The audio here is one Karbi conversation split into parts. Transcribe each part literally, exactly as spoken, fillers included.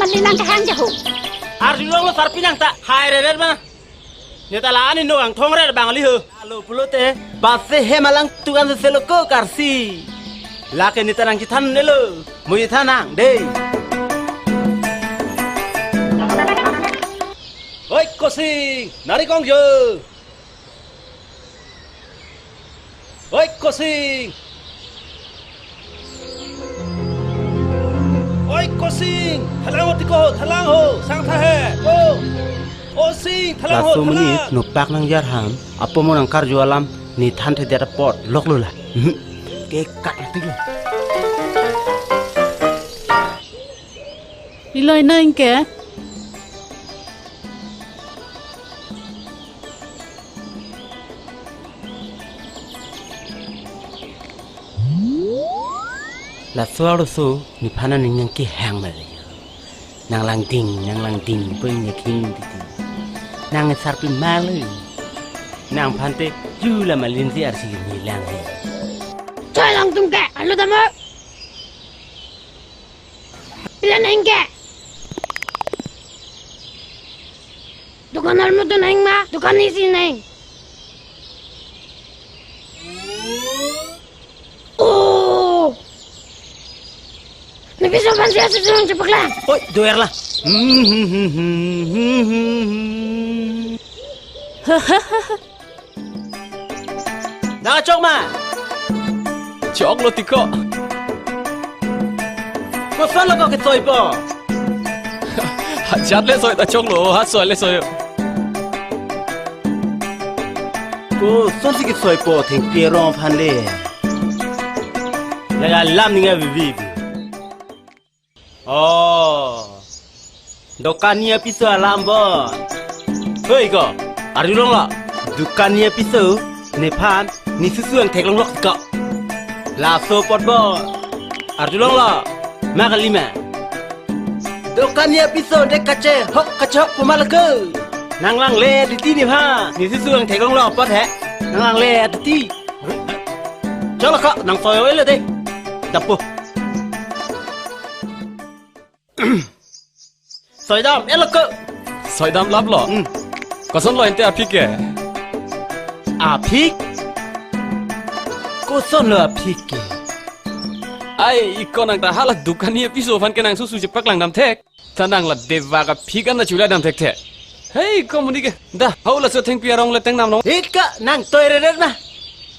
Neli nang kehang jahu. Arjulonglo sarpi nang ta. Hai re re ma. Neta la ani no angthong re bang ali ho. Alo pulote. Base hem alangtum an selo ko karsi. Lake neta nangchethan nelo. Mo chethan nang dei. Oi Kosing, nari kong jo. Oi Kosing. Oi Kosing, thalang ho tiko, thalang ho, sang tha he. O, O Sing, thalang ho, laso monit thalang. Nopak nang jar ham, apo mo nang karju alam, ne than thedet apot, lok lo la. Mhm. Ke kat na tilo. Iloi nang ke? Laso arloso nephan aning nang kehang ma le. Nang langding, nang langding, pun nyekhing titi. Nang sarpi ma le. Nangphan te ju la malin si arsi ni lang he. Choi langtum ke, alo damo. Pila nang ke? Dukan armu tu nang ma, dukan isi nang. Oh. Nepiso aphan si asu surang cepak lang. Oi, doer la. Dah chok ma. Choklo tiko. Koson lo ko kesoipo? Hajat le soi ta choklo, ha soi le soi. Kosonsi kesoipo thengpi arong aphan le. Laga lam ninga vivi. Oh. Dokani apiso alam bo. Hoi ko, arjulonglo. Dokani apiso nephan ne susu angthek longlok ko. Laso apot bo. Arjulonglo. Ma kali ma. Dokani apiso de kachehok kachehok pu ma lake. Nang langle titi nephan ne susu angthek longlok apot he. Nang langle titi. Choklo ko, nang soi oi le de. Dapo. Soi dam, elo ko. Soi dam laplo. Hmm. Koson lo ente aphik ke? Aphik? Koson lo aphik ke? Ai, iko nang ta hala dokani apiso aphan ke nang susu chepak lang dam thek. Ta nang la deva ka phik an na chula dam thek thek. Hei, ko monit ke. Dah, hau laso thengpi arong le teng nam long. Ika nang toi re re ma.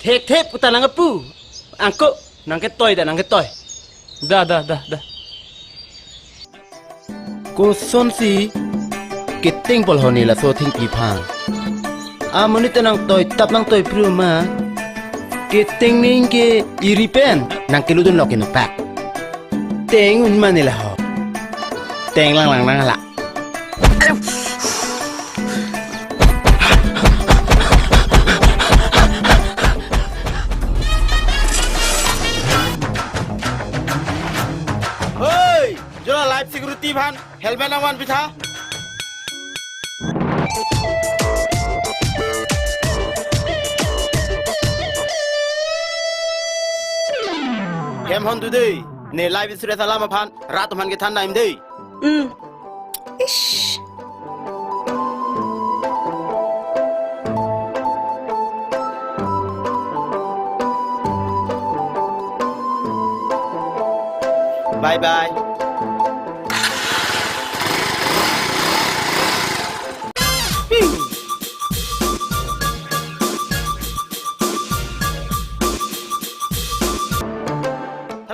Thek thek puta nang apu. Angko, nang ketoi da, nang ketoi. Dah, dah, dah, dah. Kosonsi keteng pol honi laso thengpi aphan. Amonit ta nang toi tap nang toi pru ma. Keteng ning ke iri pen nang keludun lok inu pak. Teng un mane la ho. Teng lang lang lang la. Hoi, jola life security aphan helmet nang van pitha. Hem hon tu dei, ne life insurance alam aphan rat aphan kethan naim dei. Hmm. Ish. Bye bye.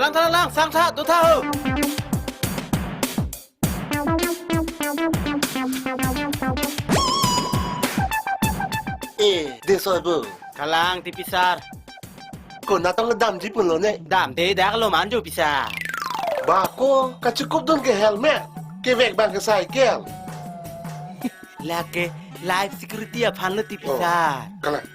Thalang, thalang, lang, sang tha, do tha ho. Eh, de soi bo. Kalang ti pisar. Ko natong damji pulo ne. Dam de dak lo manjo pisar. Ba ko kachekup dun ke helmet. Kevek bang ke cycle. Lake life security aphan lo ti pisar. Oh, kalang.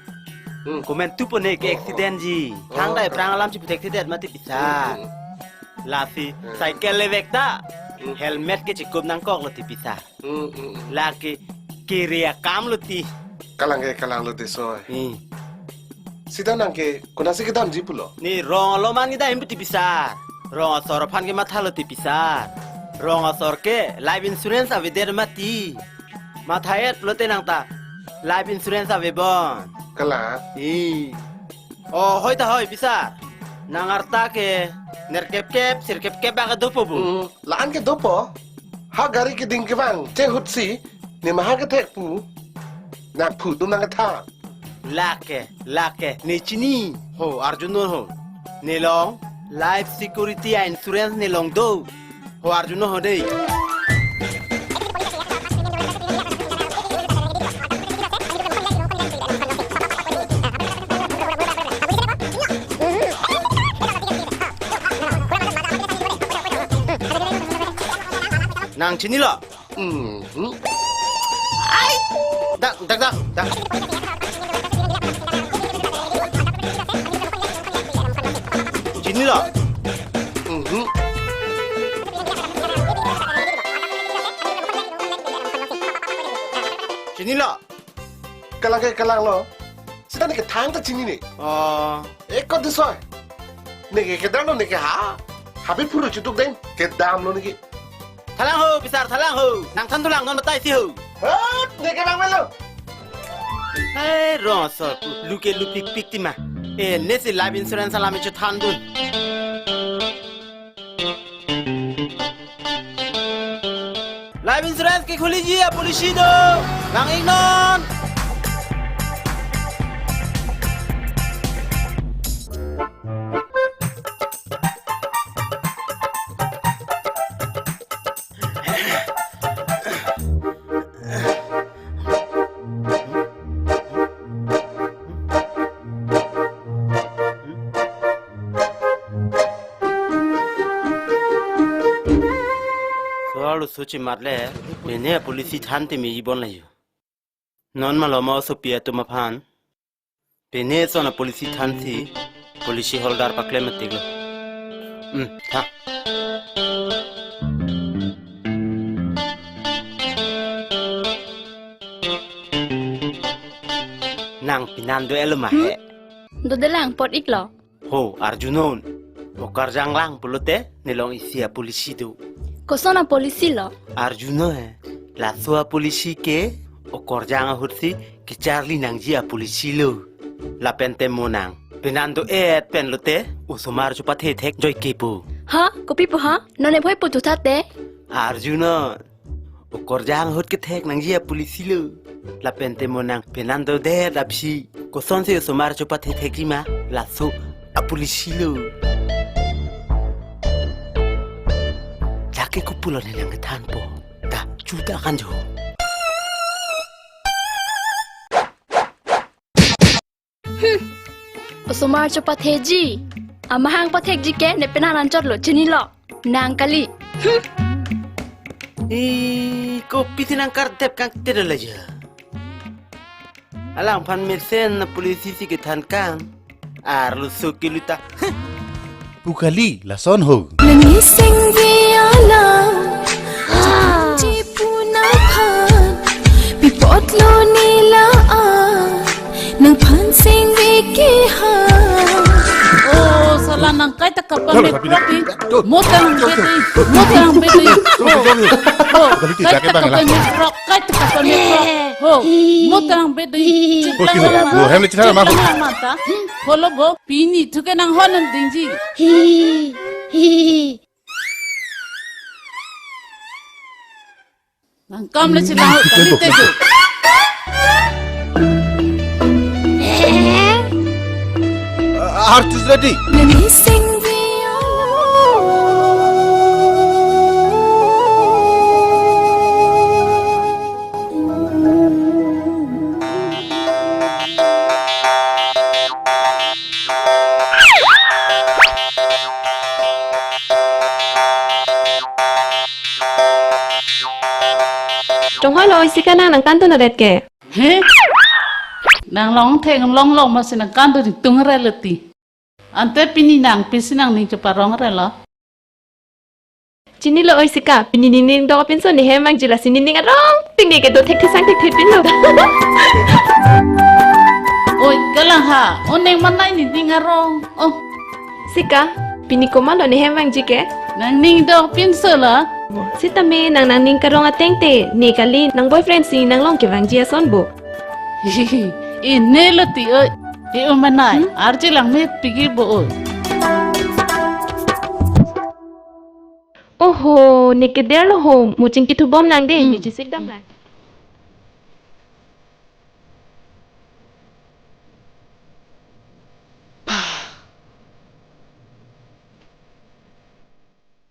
Hmm. Komentu pone ke accident ji. Oh, thang dai kalang. Prang alam chiputek thedet ma ti pisar. Hmm, hmm. Lasi, hmm, cycle le vek ta. Hmm. Helmet ke chikup nangkok lo ti pisar. Hmm, hmm, hmm. Lake kere akam lo ti. Kalang ke kalang lo de soi. Hmm. Sita nang ke konasi kedamji pulo? Ne rong aloman kedam ti pisar. Rong asor aphan kematha lo ti pisar. Rong asor ke life insurance avedet mati. Matha-et pulote nang ta life insurance ave bon. Kalang. I. Oh, hoi ta hoi, bisar. Nang arta ke nerkepkep, sirkepkep bak dopo bu. Hmm, la-an ke dopo. Ha gari keding kevang chehut si, ne mahang kethek pu. Nang phu atum nangkethan. Lake, lake, ne chini. Ho, arjunon ho. Ne long life security a-insurance ne long do. Ho, arjunon ho dei. Nang chinilo? Mhm. Ai! Dak, dak, dak, dak. Chinilo? Mhm. Chinilo? Kalang ke kalang lo. Sita ne kethan ta chinine. Oh. Eko dusoi. Ne ke kedam lo ne ke ha. Habe phuru chutuk den. Kedam lo ne ke. Thalang ho, bisar thalang ho. Nang than thulang non batai si ho. Hot, ne ke bang melo. Hai, rong asor pu, lu ke lupikpik ti ma. Eh, ne si life insurance alam ichu thandun. Life insurance ke khuliji a-policy do. Bang ingnon. Solo suchi matle, pine policy than ti mi ibon la yu. Non maloma osopi atum aphan. Pine son a-policy than si, policy holder paklem atik lo. Hmm, tha. Nang pinan do-et lo ma he. Hmm? Dodelang apot iklo. Ho, arjunon. Okarjang lang pulote, ne long isi a-policy do. Koson a-policy lo? Arjunon he. Laso a-policy ke, okarjang ahut si, kecharli nangji a-policy lo. Lapen te mo nang. Pinan do-et pen lote, osomar chopathe thek joike pu. Ha? Kopi pu ha? Non ne bhoi pu tu tha te? Arjunon. Okarjang ahut kethek nangji a-policy lo. Lapen te mo nang pinan dodet aphi. Kosonsi osomar chopathe thekji ma laso a-policy lo. Jake kopulo ne nangkethanpo. Ta, chuta kan jo. Hmm. Osomar chopatheji. Amahang pathekji ke ne pinan anchot lo chinilo. Nang kali. Hmm. Eh, kopi si nang kardep kangtero la ja. Alangphan mesen a-policy si kethan kang. Arloso keluta. Huh. Pu kali lason ho. Nangli sengve alam, chipuna phan, pi apot lo ne la-an, nangphan sengve ke ha. Oh, sala nang kaita kapameprok di. Mo ta nang bedi, mo ta nang bedi. Ho, ho. Kaita kapameprok, kaita kapameprok. Ho, mo ta nang bedi. Ho, ki ho. Chiklang lang ma ta. Ho, hem le chithara ma ho. Chiklang lang ma ta. Ho lo bo. Pini thu ke nang hon an dingji. Hi, hi. Nang kam le chila ho kali te jo. Artist ready. Nani sing vi. Chonghoi lo isi ka nang nangkantun adet ke. He? Nang long theng long long masi nangkantun tung re leti. Ante pini nang pisi nangning cheparong re lo. Chinilo oi sika, pini ningning dok pinso ne hem vangji lasi ningning arong ting ke do thekthesang thekthepinlo. Oi, kalang ha, o neng manai ningning arong. Oh. Sika, pini komatlo ne hem vangji ke? Nangning dok pinso lo. Sitame nang nangning karong ateng te, ne kali nang boyfriend si nanglong kevangji ason bo. Ine lo ti oi. E o manai, hmm? Arje lang me pigi bo oi. Oho, ne keder lo ho, mo chingki thubom lang de, hmm, ne chisik dam lang.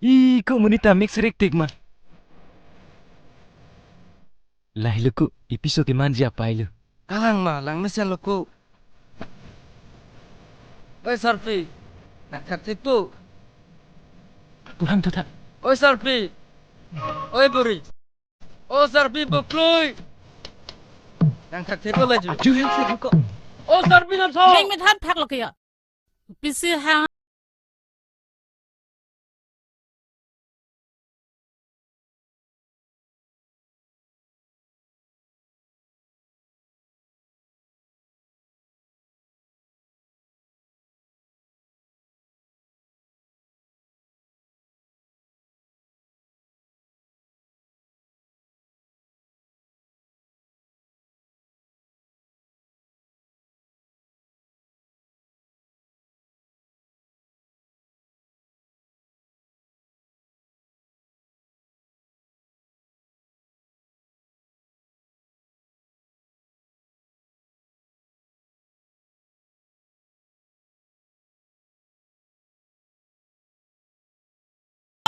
Ih, ko monit ta mek serektik ma. Lahai lo ko, episode kemanji apai lo. Kalang ma, lang mesen lo ko. Oi Sarpi, nangthak thepo. Puhang tuta. Oi Sarpi. Oi buri. O Sarpi boklui. Nangthak thepo laju. Aju yang sih ko. O Sarpi nangthak. Neng methan thak lo ke ya. Pisi hang.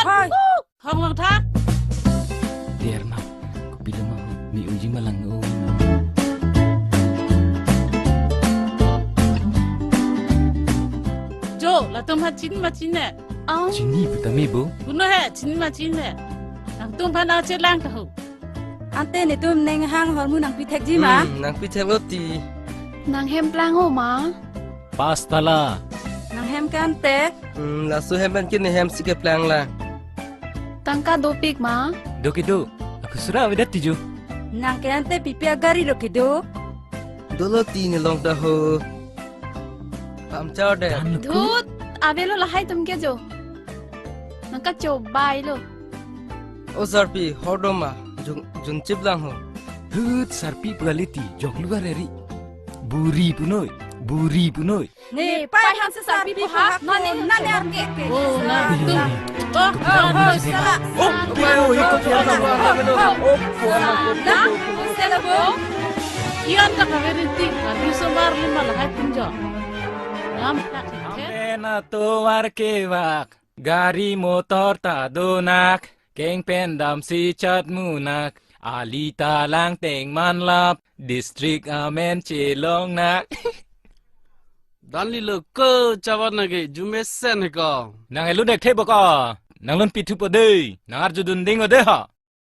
Hai. Hong long tha. Der ma, kopi lo ma, mi uji ma lang o. Jo, latum ha chin ma chin ne. Ang. Chini pu tame bo. Kuno he, chin ma chin ne. Nangtum phan ache lang ta ho. Ante netum neng hang hormu nangpi thekji ma? Hmm, nangpi thek lo ti. Nang hem plang ho ma? Pas tala. Nang hem ke ante? Hmm, laso hem pen ke ne hem si keplang la. Tangka dopik ma? Do kedo. Aku sura avedet ti jo. Nang ke ante pipi agari lo kedo. Dolo ti ne long ta ho. Pamchar de. Dan lo ko. Dhut, avelo lahai atum ke jo. Nangkachobai lo. O Sarpi, hordom ma, jun, junchip lang ho. Hut Sarpi pu kali ti, jok luar eri. Buri punoi, buri punoi. Ne, pai hanse Sarpi pu hak, nane, nane arke ke. Oh, na, tu. Oh, oh, oh, sala. Oh, oh, oh, oh, oh, oh, oh, oh. Na, sala bo. Ian ta kaveri ti, kali somar lima lahai punjo. Ngam plak. Amen atovar kevak. Gari motor ta donak, keng pen damsi chat munak, ali ta lang teng manlap, district amen chelongnak. Dan li lo ko chawan nage jumesen he ko. Nang elun dek the bo ko, nang lun pithu po de, nang arju dun ding o de ha.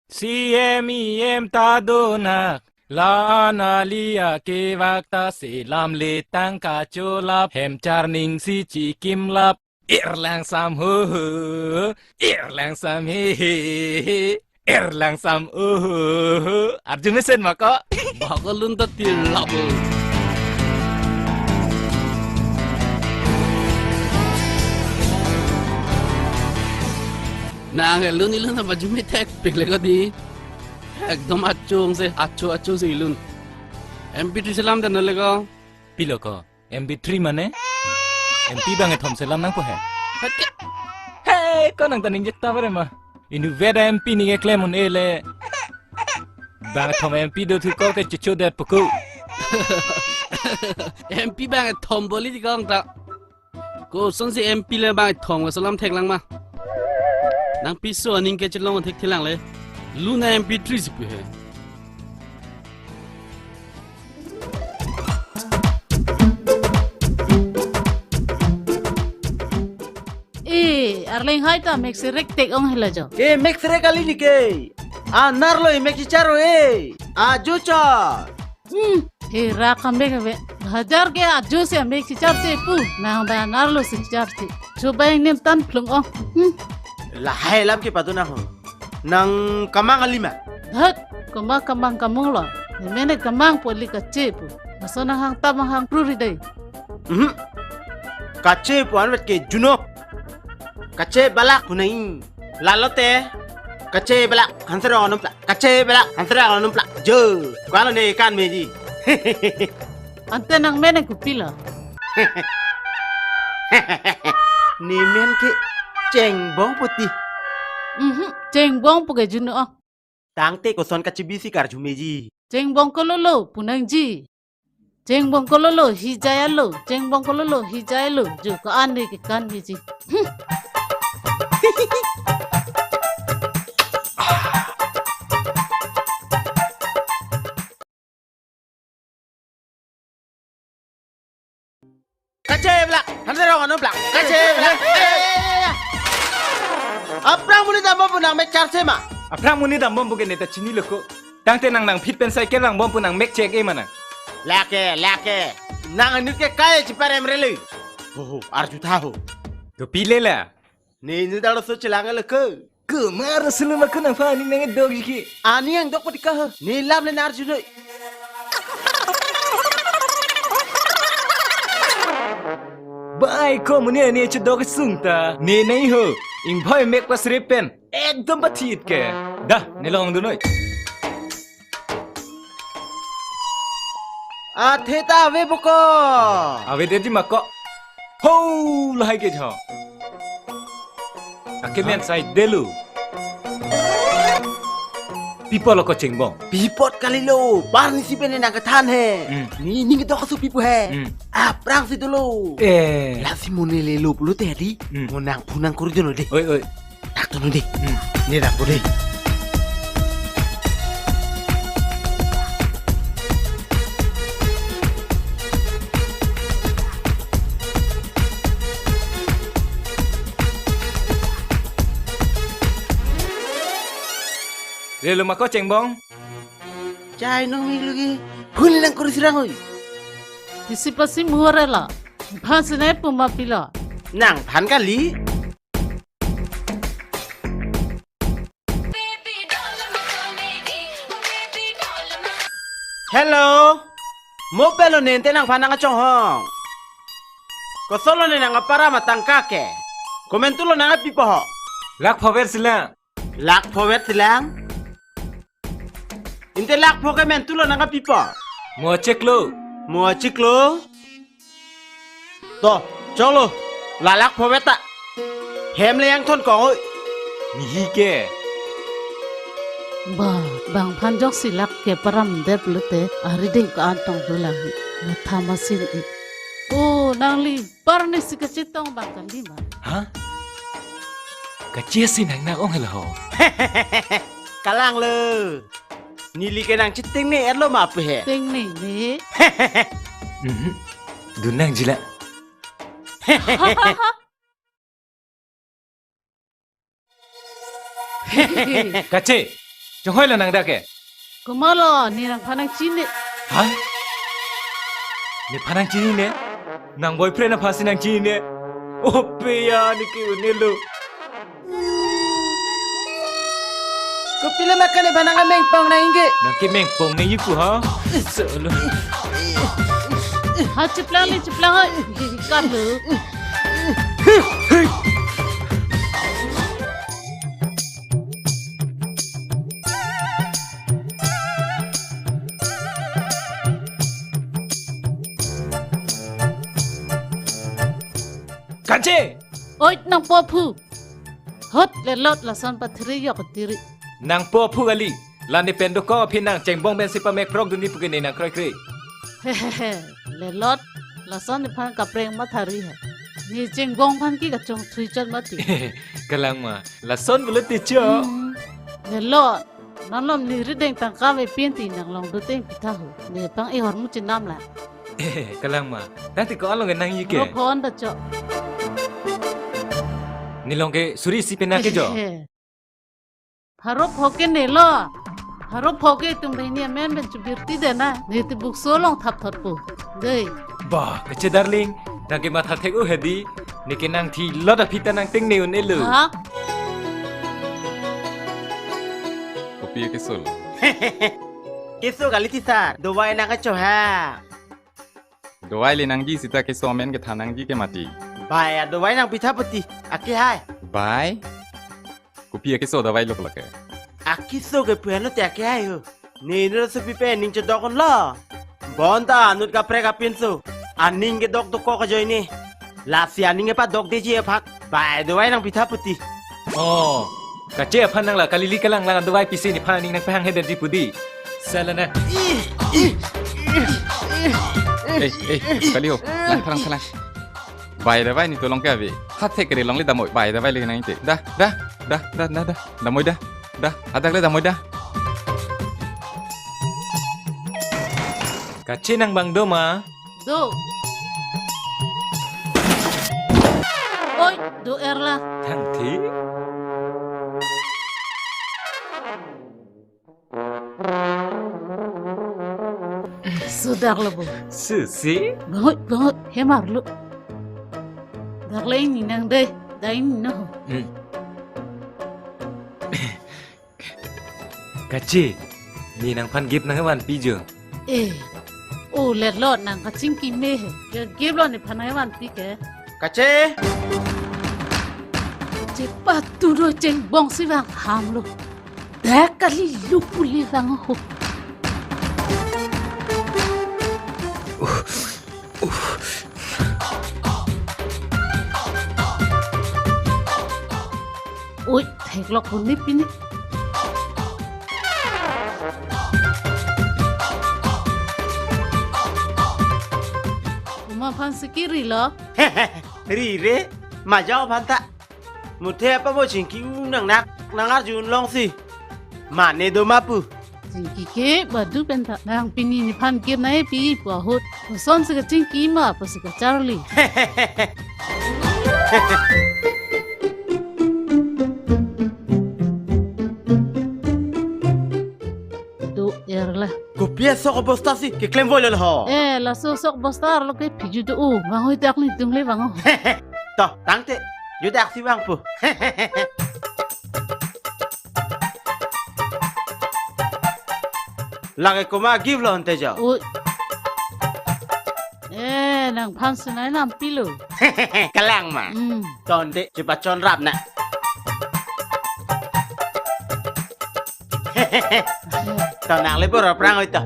C M E M ta donak, la-an ali akevak ta selam le tangka cholap, hem charning si chikimlap. Erlang sam ho ho, erlang sam he he he, erlang sam o ho ho. Arju mesen ma ko? Bako lun ta tilap. Nang elun ilun apa jumi thek pik le ko di. Ekdom achung se, achu achu se ilun. M P three selam dan le ko. Pilo ko. M P three mane? M P bang ethom selam nangpo he. Hake. He, ko nang ta ningjek ta bare ma. Inutvet a M P ningje klem un-e le. Bang ethom M P do thu ko ke chuchu det puku. M P bang ethom boli di kong ta. Kosonsi M P le bang ethom ke selam thek lang ma. Nang piso aning ke chelong thek thelang le. Lun a M P three si pu he. Eh, Arleng hai ta mek serek tek ong hela jo. Ke mek serek kali ni ke. Anar lo mek chichar o e. Aju char. Hmm, hera kamek ave. Hajar ke aju si mek chichar che pu. Nang da anar lo si chichar che. Chuba ingnim tan phlung ong. Hmm. Lahai lam ke padu na ho. Nang kamang ali ma? Dhak, koma kamang kamung lo. Nemene kamang pu ali kache pu. Laso nang hang tam hang pru ri dei. Mhm. Kache pu anvet ke junok. Kache balak hunai. Lalo te. Kache belak, hanserong anum plak. Kache belak, hanserong anum plak. Jo, ko-an lo ne kan meji. Ante nangmen kopilo? Ne men ke Chengbong puti. Mhm, Chengbong pu ke juno. Tangte koson kachebisi karju meji. Chengbong kololo pu nangji. Chengbong kololo hijai alo. Chengbong kololo hijai alo. Jo ko-an ne ke kan meji. Hmm. Kache belak, hanserong anum plak. Kache belak. Eh, eh, eh, eh. Aphrang monit dambom pu nangmek charche ma? Aphrang monit dambom pu ke ne ta chinilo ko. Tangte nang nangphit pen cycle vangbom pu nangmek chek-e ma nang? Lake, lake. Nang inut ke kai chiparem rele. Ho, ho, arju tha ho. To pile la. Ne inut arloso chelang lo ko. Kumar sulu ma ko nangphan aning nangkedok ji ke. Aning angdok pati ka ho. Ne lam le nang arjunoi. Bai ko muni ani chedok sung ta. Ne nai ho. Ingboi mek pas repen. Ekdom pathit ke. Da, ne longdunoi. Athe ta ave bo ko. Avedetji ma ko. Ho, lahai ke jo. Akemen sai delu. Pipo lo ko Chengbong? Pi apot kalilo, barnisi pen nangkethan he. Hmm. Ne ning kedok asu pipo he. Hmm. Aphrangsi dolo. Eh. Lasi mo ne lelo pulote di. Hmm. Mo nangphu nangkuri dunoi de. Oi, oi. Dak tunu de. Hmm. Ne dak po de. Lelo ma ko Chengbong? Chai nong mi lugi. Huli nangkuri sirang oi. Isi pasi muhore la. Phan sinai pu ma pilo? Nangphan kali. Hello. Mo pelo nente nangphan nangkachonghong. Kosonlo ne nangkaparam atangka ke? Komantulo nangkapipo ho? Lakh phovet si lang. Lakh phovet si lang? Inte lakh pho ke mantulo nangkapipo? Mo chiklo. Mo chiklo? To, cholo. La lakh phovet ta. Hem le yang thon kong oi. Nihi ke. Ba, bang phan jok si lakh ke param det lote, arideng ko-an tong dolang. Matha masin i. O, nangli. Barnisi kachetong bang kali ma? Ha? Kache si nang nak ong helo ho. Kalang lo. Neli ke nangchetengne-etlo ma pu he. Tengnene. Mhm. Dun nangji la. Kache, chonghoi lo nang dak ke? Komatlo, ne nangphan nangchini. Ha? Nephan nangchinine? Nang boyfriend aphansi nangchinine? O pe ya, ne ke-un-elo. Kopilo ma ke nephan nangkemengpong nangji ke? Nangkemengpong nangji pu ha? Solo. Ha, chiplang le, chiplang ha. Kalu. Kache! Oi, nangpo aphu. Hot le lot lason pathiri yok tiri. Nangpo aphu kali. La ne pen dokok aphi nang Chengbong pensi pamek prok dunji pu ke ne nangkroikre. Hehehe, le lot, lason nephan kapreng mathari he. Ne Chengbong aphan ke kachongthui chot mati. Kalang ma, lason pulote cho. Hmm, le lot, non malom ne rideng tangka me pinti nang longdoteng pitha ho. Nephan ihormu chenam la. Kalang ma, tangte ko-an long ke nangji ke? Ro phone ta cho. Ne long ke suri isi pen nang ke jo. Pharo pho ke nelo. Pharo pho ke itum banghini amen pen chubirti de na. Ne ti bukso long thapthot po. Dei. Ba, kache darling. Nang ke matha thek-o hedi. Ne ke nangthi lot aphi ta nangtengne un-elo. Ha? Kopi keso lo? Keso kali ti sar. Dawai nangkacho ha. Dawai le nangji seta keso amen kethan nangji ke mati. Bai, a dawai nangpitha pati. Ake hai. Bai. Kopi akeso dawai lo lake? Akiso ke puan lo te ake ai ho. Ne inut asopi pen aning chodok-onlo. Bonta anut kaprek apinso aning kedok dokok ajoine. Lasi aning kepadok deji aphan. Bai dovai nangpi tha puti. Oh, kache aphan nang la kalili kalang lang dovai pisi nephan aning nangpehang hedet di pu di. Sala na. Eh, eh, kali ho. Lang, lang, lang. Bai dovai ne tolong ke ave. Hathek kere longle damoi. Bai dovai le nang te. Dah, dah, dah, dah, dah, dah. Damoi dah. Dah, hadak le damoi dah. Kache nang bang do ma? Do. Oi, do-er la. Thangthi. Sudak lo bo. Susi? Bangot, bangot, hemar lo. Dak le ini nang dei, dai ini no. Hmm. Kache, ne nangphan gift nangvanpi jo. Eh, o let lo nang kachingki me he. Ke gift lo nephan nangvanpi ke. Kache. Chepatu do Chengbong si vang ham lo. Dak kali lo pule vang ho. Ui, theklok ko ne pini. Komat aphan si kiri lo? Ri re, majok aphan ta. Muthe apa bo chingki-u nang nak, nang arjun long si. Mane do ma pu. Chingki ke badu pen ta. Nang pini nephan gift nangpi pu ahut. Koson si kachingki ma pu si kacharli. Do-er la. Kopi asok bosta si keklem voi lo ho. Eh, laso sok bosta lo ke phiju do-o. Vang hoi dak netum le vang ho. To, tangte. Yo dak si vang pu. Lake komat gift lo ante jo. Ui. Eh, nangphan si nangvanpi lo. Kalang ma. Hmm. To ante, chepachon rap na. To nang le bor aphrang oi to.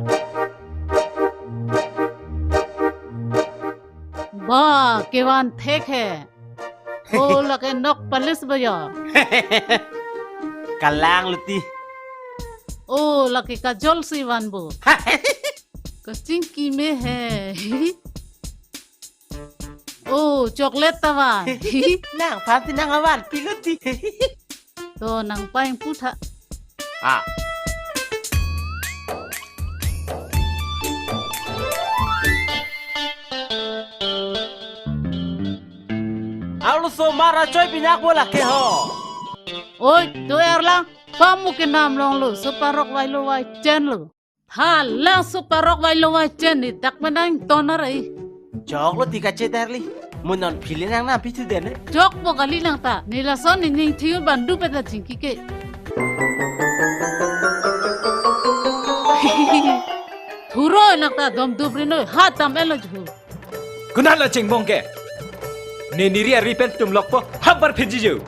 Ba, kevan thek he. O, lake nok palis ba ya. Kalang lo ti. O, lake kajol si van bo. Kachingki me he. O, chocolate ta van. Nangphan si nangvanpi lo ti. To nang paing pu tha. Ah. Alo so mara choi pinak bola ke ho. Oi, do-er lang. Kamu ke nam long lo, so parok vai lo vai chen lo. Ha, lang so parok vai lo vai chen ni dak menang tonar ai. Chok lo ti kache darli. Mo non phili nang na pithu den. Chok po kali lang ta. Ne lason ne ning thiu bandu peta chingki ke. Thuro nak ta dom dubri noi. Ha tam elo jhu. Konat la Chengbong ke? Ne neri ari pen tum lokpo, habar pheji jo.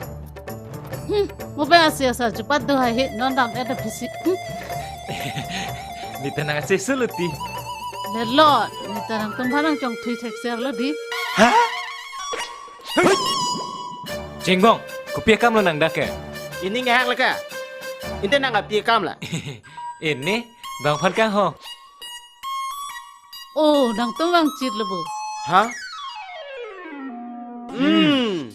Hmm, mo pen asi asa chupat do hai he, non dam et phisi. Hmm. Ne ta nang ase suluti. Lelo, ne ta nangtum aphan nangchongthui thekser lo di. Ha? Chengbong, kopi akam lo nang dak ke? Ini ngahak leka. Inte nang api akam la. Ini, bang phan kang ho. Oh, nangtum vangchit lo bo. Ha? Hmm.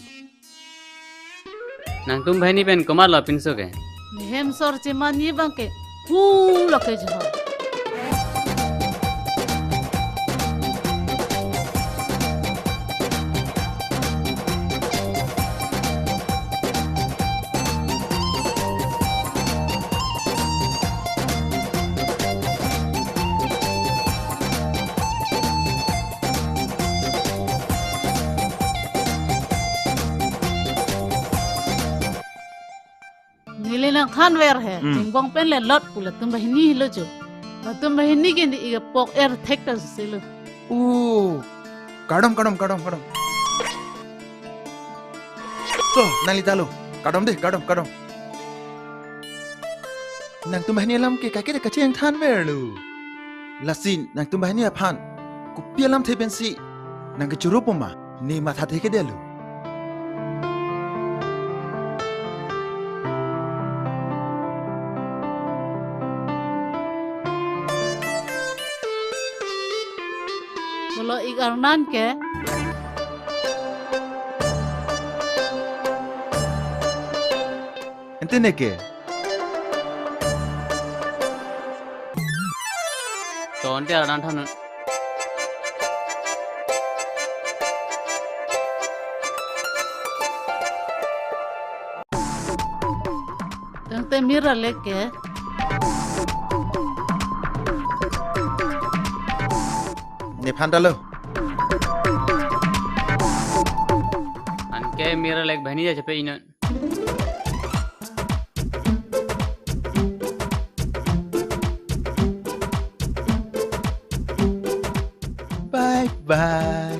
Nangtum banghini pen komat lo pinso ke? Ne hem sor cheman ye bang ke. Hu lo ke jho. Neli nangthan ver he, Hmm. Chengbong pen le lot pu latum banghini lo jo. Latum banghini ke ne ika pok er thek ta selo. Oh, kardom, kardom, kardom, kardom. To, nangli ta lo. Kardom dei, kardom, kardom. Nangtum banghini alam ke kaike ta kachingthang verlo. Lasi nangtum banghini aphan kopi alamthe pensi nangkechoro poma, ne mathathe kedetlo. Pulo ik arnan ke. Ante neke. To ante arnan than. Tangte mir alek ke. Nephan dalo. Anke mir alek banghini ja chepe inon. Bye bye.